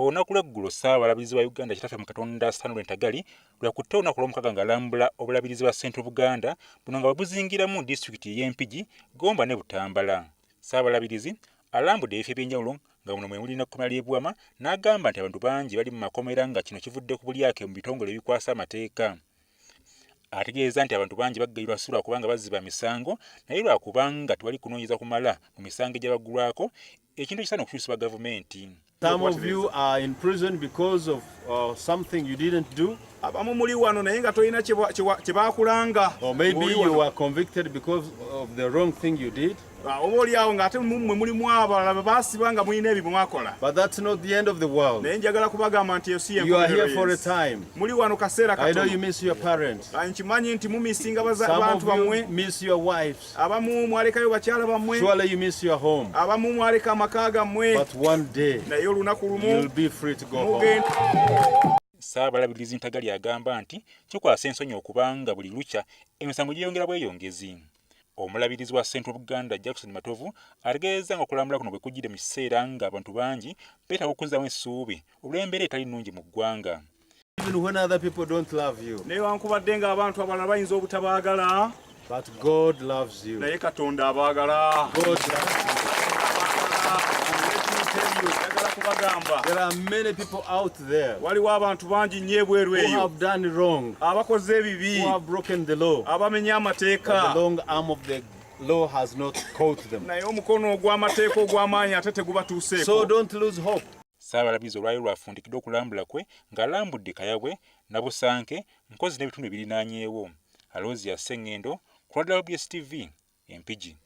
Olunaku lw'eggulo Ssaabalabirizi wa Uganda Kitaffe mu Katonda Stanley Ntagali lwe yakutte olunaku Olwomukaaga ng'alambula obulabirizi bwa Central Buganda buno nga bwe buzingiramu disitulikiti ey'e Mpigi, Gomba ne Butambala. Ssaabalabirizi alambudde ebifo eby'enjawulo nga muno mwe muli n'ekkomera ly'e Buwama n'agamba nti abantu bangi bali mu makomera nga kino kivudde ku bulyake mu bitongole ebikwasa amateeka. Ategeeza nti abantu bangi baggalirwa si lwa kubanga bazzi ba misango naye lwa kubanga tewali kunoonyereza kumala mu misango egyabaggulwako, ekintu ekisaana okukyusibwa gavumenti. Some of you are in prison because of something you didn't do. Abamu muli wano naye nga tolina kye bakulanga. Or maybe you were convicted because of the wrong thing you did. Ah, oba oli awo ng'ate mummwe mulimu abalala be baasibwa nga mulina ebyo mwakola. But that's not the end of the world. Naye njagala kubagamba nti eyo si You are here yenkomerero for a y'ensi. Time. Muli wano kaseera I know you katono. Miss your parents. Ah, nkimanyi nti mumisinga Some bantu of bammwe. You miss your wives. Abamu mwalekayo bakyala bammwe. Surely you miss your home. Abamu mwaleka amaka gammwe. But one day naye olunaku lumu you'll be free to go home. Mugenda. Ssaabalabirizi Ntagali agamba nti kikwasa ensonyi okubanga buli lukya emisango gyeyongera bweyongezi. Omulabirizi wa Central Buganda Jackson Matovu ategeezezza nga okulambula kuno bwe kujjidde mu kiseera ng'abantu bangi beetaaga okuzzaamu essuubi olw'embeera etali nnungi mu ggwanga. Even when other people don't love you, newankubadde ng'abantu abalala bayinza obutabaagala, but God loves you. Naye Katonda abaagala. God loves you. Njagala kubagamba, There are many people out there waliwo abantu bangi nnyo ebweru who eyo have done wrong, abakoze ebibi, who have broken the law. Abamenye amateeka. But the long arm of the law has not caught them. Naye omukono ogw'amateeka ogw'amaanyi ate tegubatuuseeko. So don't lose hope. Ssaabalabirizi olwaleero lwafundikidde okulambula kwe ng'alambudde Kayabwe, Nabusanke, Nkozi n'ebitundu ebirinaanyeewo. Aloysius Ssengendo ku lwa WBS TV e Mpigi.